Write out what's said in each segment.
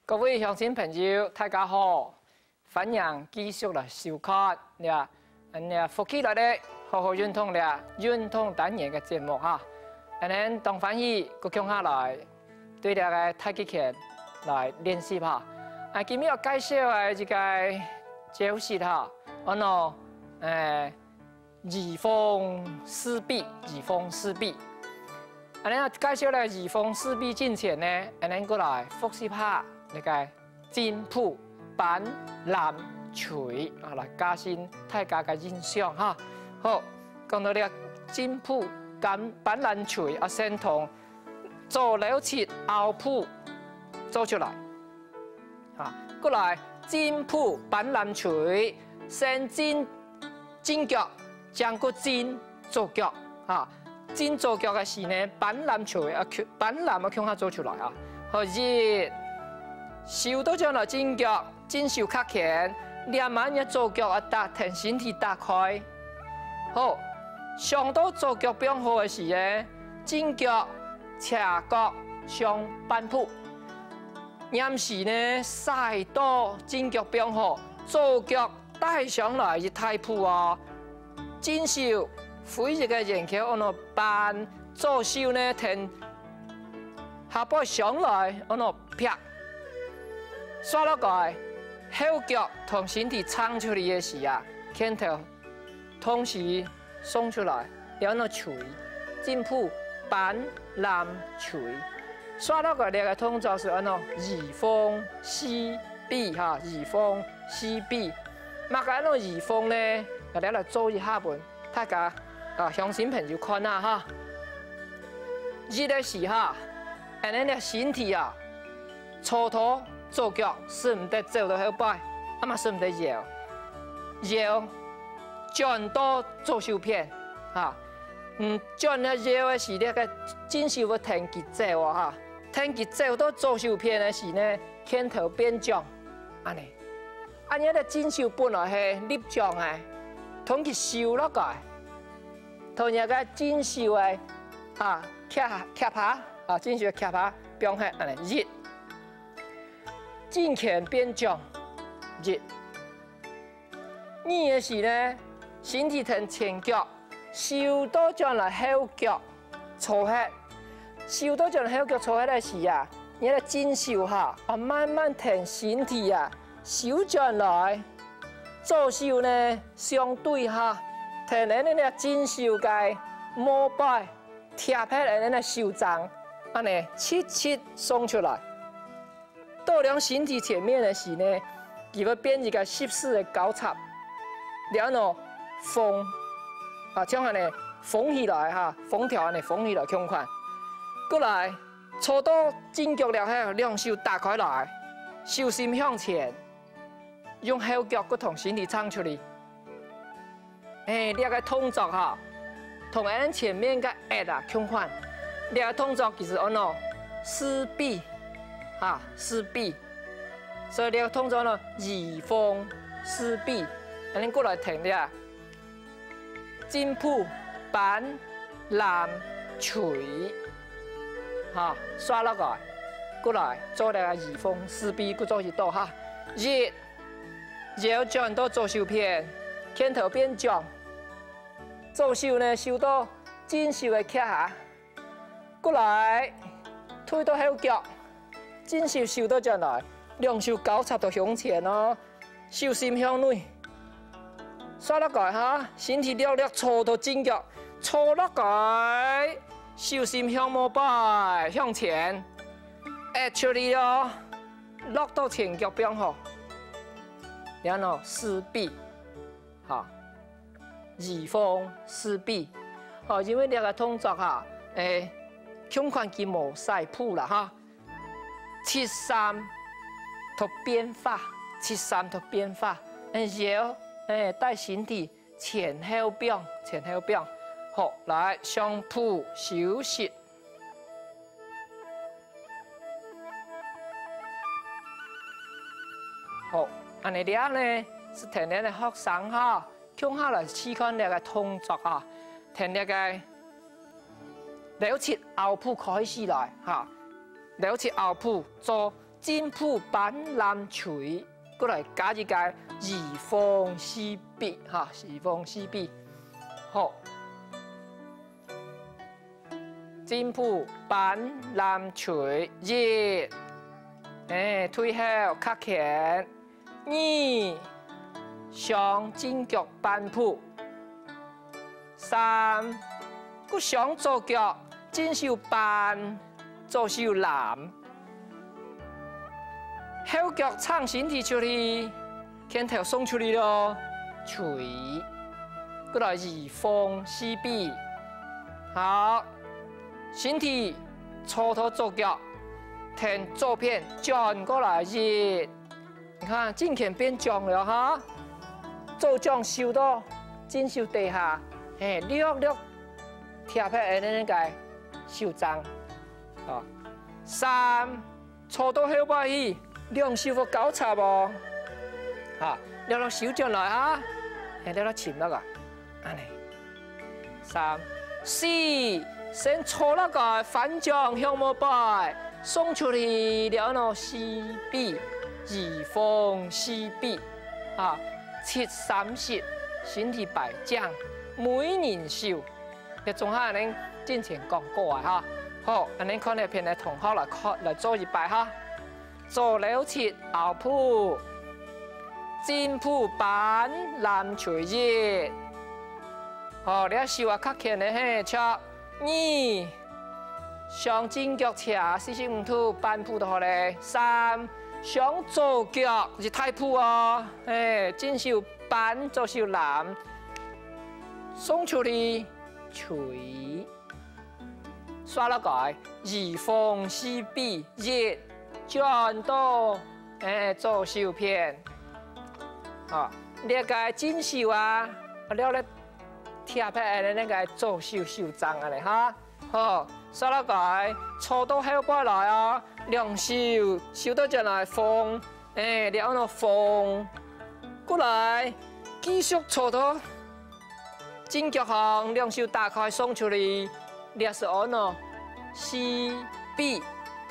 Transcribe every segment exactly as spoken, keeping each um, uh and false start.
各位鄉親朋友，大家好！歡迎繼續來收看這，這福氣來了，好好運動這運動單元个節目哈。恁呢當歡喜，又共下來對這个太極拳來練習哈。啊，今日要介紹个這个招式哈，安到，誒， 移風四臂，移風四臂。恁呢介紹了移風四臂進前呢，恁呢過來複習下這个進步板、攬、捶啊，來加深大家个印象哈。好，講到這个進步板、板、攬、捶啊，先同左摎直拗步做出來。 啊，過來進步板、攬、捶，先進正腳，正過進左腳。啊，進左腳个時呢，板、攬、捶啊，共，板、攬啊共下做出來啊。好，一，收倒轉來正腳，正手較𤲁，這滿若左腳啊搭，同身體打開。好，上到左腳放好个時呢，正腳斜角上半步。 黏時呢，徙到正腳放好，左腳帶上來一大步哦。正手揮一个圓圈，安到扳，左手呢，跈下背上來，安到劈。紲落來，後腳同身體撐出去个時啊，拳頭 同時送出來，了安到捶，進步扳、攬、捶。紲落來這个動作係安到移風四臂哈，移風四臂。麼个安到移風呢？𠊎兜來做一下分大家啊，鄉親朋友看啊哈。一个時哈，恁呢个身體啊， 坐到左腳，使毋得走到後背，啊嘛使毋得搖。搖，轉到左手片，哈。嗯，轉了搖个時，這个正手會跈佢走哦，哈。跈佢走到左手片个時呢，拳頭變掌，恁呢。恁呢个正手本來係立掌个，同佢收落來，同這个正手个，啊，夾，夾下，啊，正手夾下，放忒，恁呢，一。 正拳變掌，一。二个時呢，身體跈前腳，收倒轉來後腳，坐核。收倒轉來後腳坐核个時啊，你个正手哈，啊，慢慢跈身體啊，收轉來。左手呢，相對哈，跈恁呢个正手个末擺，貼核恁呢个手掌，恁呢，直直送出來。 到了身體前面个時呢，佢會變一个十字个交叉，了安到封，啊，像恁呢封起來哈，封條恁呢封起來共款。過來，坐到正腳了後，兩手打開來，手心向前，用後腳骨同身體撐出去。 欸，這个動作哈，同𠊎等前面个S啊共款。這个動作其實安到四臂，哈，四臂。所以這个動作呢，移風四臂。恁呢過來跈這，進步扳、攬、捶。哈，紲落來，過來做這个移風四臂，過做一到哈。一， 腰轉到左手片，拳頭變掌。左手呢，收到正手个胯下。過來，退到後腳，正手收到轉來，兩手交叉到胸前哦，手心向內。紲落來哈，身體略略坐到正腳，坐落來，手心向後擺，向前。Actually哦， 落到前腳放好，然後四臂，哈，移風四臂，好，因為這个動作哈，欸，共款佢無徙步啦哈，七三做變化，七三做變化，嗯，腰，欸，帶身體前後放，前後放，好，來，上步休息。 好，恁呢這呢，係跈等个學生哈，共下來試看這个動作哈，跈這个摎直拗步開始來哈，摎直拗步做進步板、籃、槌，過來加一個移風四壁哈，移風四壁。好，進步板、籃、槌，一，欸，退後較前。 二，雙進腳半步。三，過雙左腳，正手扳，左手攬。後腳撐身體出去，拳頭送出去囉，捶。過來移風四臂。好，身體坐到左腳，跈左片轉過來一。 你看，正拳變掌了哈，左掌收到正手底下，嘿，略略貼下𠊎等个手踭。哦，三，坐到後背去，兩手愛交叉哦。好，略略收轉來哈，嘿，略略沉落啊。 恁呢。三、四，先坐落來，翻掌向外擺，送出去，了後四臂，移風四臂，啊，七三十，身體擺正，每人手。這總下恁呢進前講過啊哈。好，恁呢看這片个同學來看，來做一擺哈。 左摎直拗步，進步扳，攬捶一。好，這手啊較輕个嘿，著。二，雙進腳斜四十五度，半步就好咧。三，雙左腳一大步哦，嘿，正手扳，左手攬，送出去，捶。 紲落來，移風四臂，一，轉到，欸，左手片。好，這个正手啊，了了貼下來个左手手踭恁呢哈。好，紲落來，坐到後背來哦，兩手收到轉來風，欸，了後風。過來，繼續坐到 正腳項，兩手打開送出去，這係安到四臂，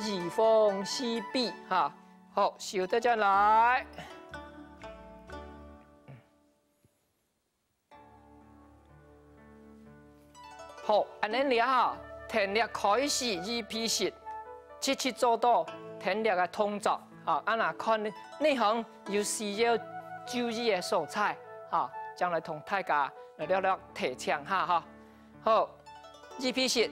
移風四臂哈。好，收得轉來。好，恁呢了哈，跈這開始，預備式，直直做到跈這个動作。好，恁呢看哪項有需要注意个所在，好，將來同大家 來略略提醒下哈。好，預備式。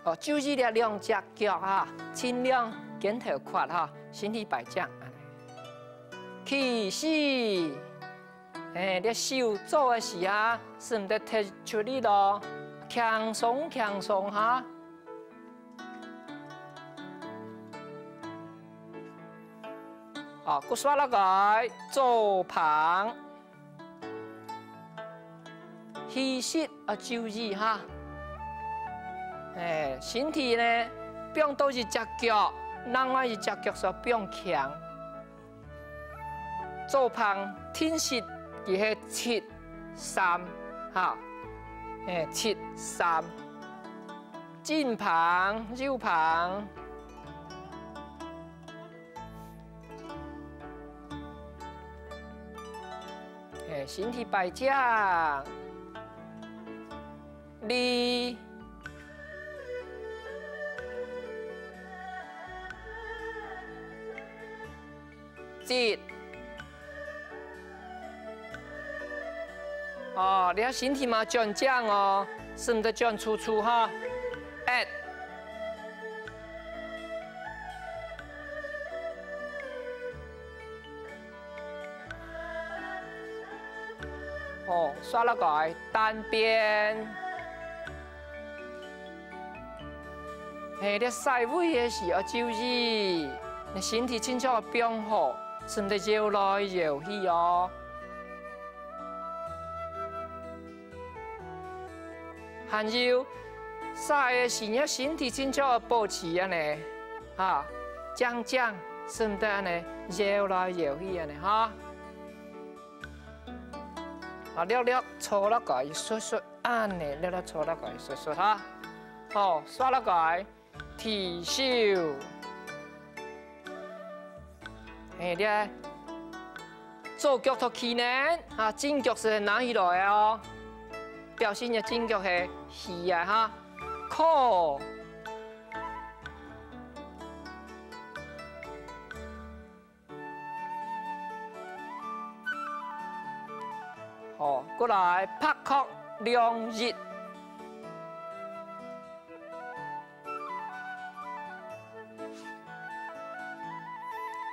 哦，注意這兩隻腳哈，盡量肩頭闊哈，身體擺正。起勢，欸，這手做个時啊，使毋得踢出力囉，輕鬆輕鬆哈。 哦，過紲落來，做旁。氣息愛注意哈。欸，身體呢，放到一隻腳，另外一隻腳就放輕。 做旁定式佢係七三哈，欸，七三。正旁、右旁。欸，身體擺正。 二、一。哦，這下身體嘛轉正哦，使毋得轉粗粗哈。一。 好，紲落來，單邊。係，這徙位个時愛注意，你身體盡量放好，使毋得搖來搖去哦。 還有，徙个時節身體盡量愛保持恁呢，哈，正正，使毋得恁呢搖來搖去恁呢哈。啊，略略坐落去，實實，恁呢，略略坐落去，實實哈。好，紲落去，提手。嘿，這左腳托起呢，啊，正腳係拿起來哦，表示你正腳係起啊哈。靠。 好，過來，拍殼兩翼。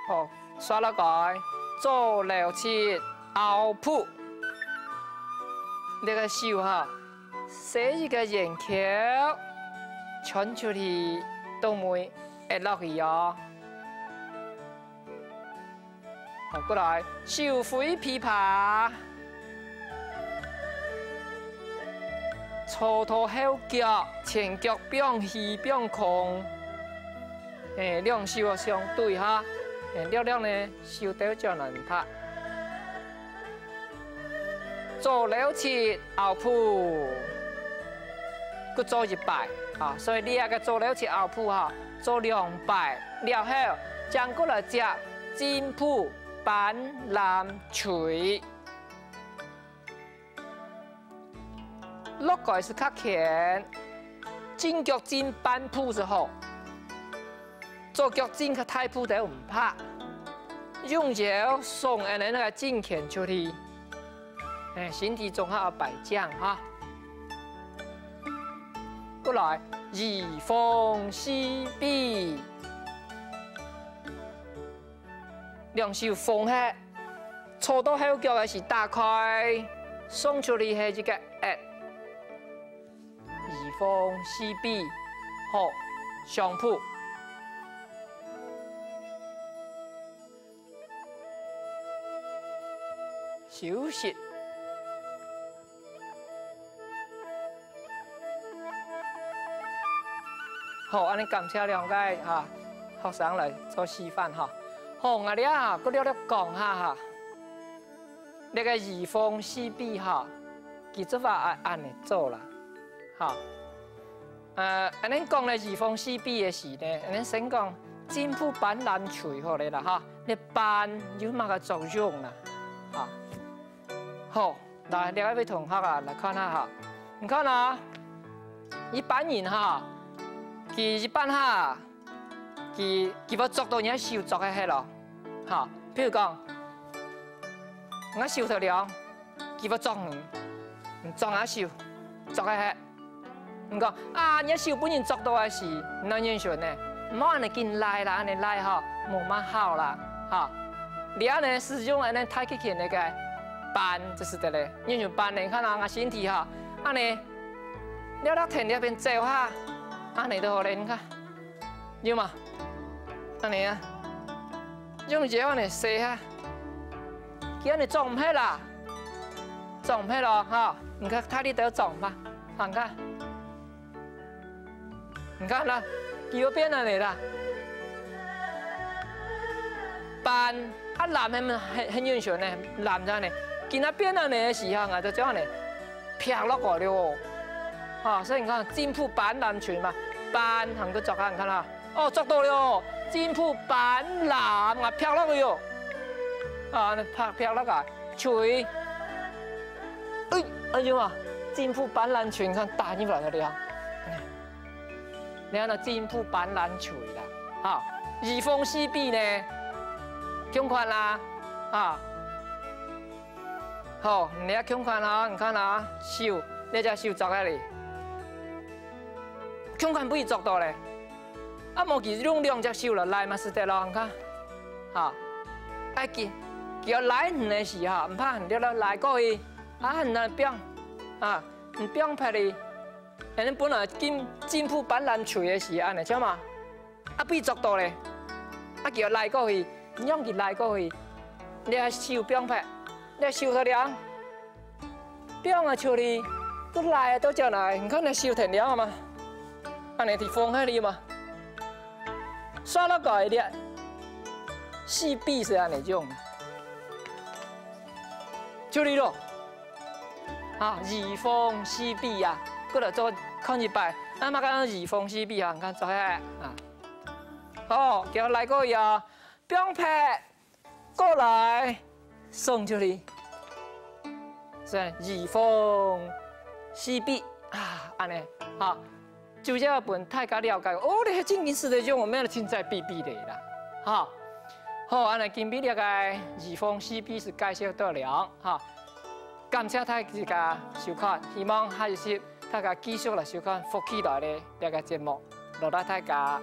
好，紲落去，左摎直拗步。這个手哈， 細一个圓球，伸出去，到尾壓落去哦。好，過來，手揮琵琶，坐到後腳，前腳放起放空。欸，兩手相對哈，欸，略略呢，手兜較難拍。 左摎直拗步，各做一擺，啊，所以這个左摎直拗步哈，做兩擺了後，正過來接正步板籃捶。落去係較輕，正腳正半步就好。 左腳正較大步就毋怕，用腰送恁呢个正拳出去，欸，身體總係愛擺正哈。過來，移風四臂，兩手封忒，坐到後腳个時打開，送出去係一个壓。 移風四臂，好，上步。休息。好，恁呢感謝兩个哈，學生來做示範哈。好，𠊎這下，過略略講下哈。 這个移風四臂哈，佢就話恁，恁呢做啦，哈。呃，恁呢講咧移風四臂个時呢，恁呢先講正步板籃捶好咧啦哈。這板有麼个作用啦？哈。好，來，這位同學啊，來看下哈。你看啊，一般人哈，佢一般哈， 佢，佢會捉到你个手捉个忒咯。哈，譬如講，𠊎手頭涼，佢會捉你，你捉𠊎手，捉个忒。你講，啊，你个手分人捉到个時，你仰形呢？毋好恁呢緊拉啦，恁呢拉吼，無麼好啦，哈。你恁呢使用恁呢太極拳个板，就係得咧。仰形板呢？你看啊，𠊎身體哈，恁呢，這落跈這片走哈，恁呢就好咧，你看。 有無？恁呢啊，用腰恁呢踅哈，佢恁呢捉毋忒啦，捉毋忒咯，哈，你看，大力兜捉吧，你看，你看啦，佢又變恁呢啦。板啊，籃係毋係很，很優秀呢，籃在呢，佢那變恁呢个時候，𠊎就將恁呢 劈落去了哦。哈，所以你看，正步板籃捶嘛，板還過捉下，你看啦，哦，捉到了哦，正步板籃啊，劈落去哦。啊，劈，劈落去，捶。哎，哎呦啊，正步板籃捶，你看打入來了了。你看那正步板籃捶啦，哈，移風四臂呢，共款啦，哈。 好，你也共款啊，你看啊，手，這隻手捉下來，共款分佢捉到咧。啊，無佢用兩隻手來拉嘛，使得咯，你看。好，愛佢，佢愛拉你个時候，毋怕，你就拉過去，啊，你放，啊，你放別離，恁呢本來正，正步板籃捶个時，恁呢，知無？ 啊，分佢捉到咧，啊，佢愛拉過去，你讓佢拉過去，你个手放忒，你个手頭涼，放啊出去，都拉啊到這來，你看你手跈涼嘛？恁呢就放忒哩嘛。紲落去咧，四臂係恁呢用，出去咯。啊，移風易避啊，過來做看一擺，那麼講移風易避啊，你看做下啊，好，叫來過呀，放撇，過來，送出去，所以移風易避啊，恁呢，好。 主要分大家了解，哦，這係正經事个用，毋係凊彩比比个啦，哈。好，恁呢今晡日个移風易避係介紹到了，哈。感謝大家收看，希望下一集大家繼續來收看福氣來了這个節目，勞力大家。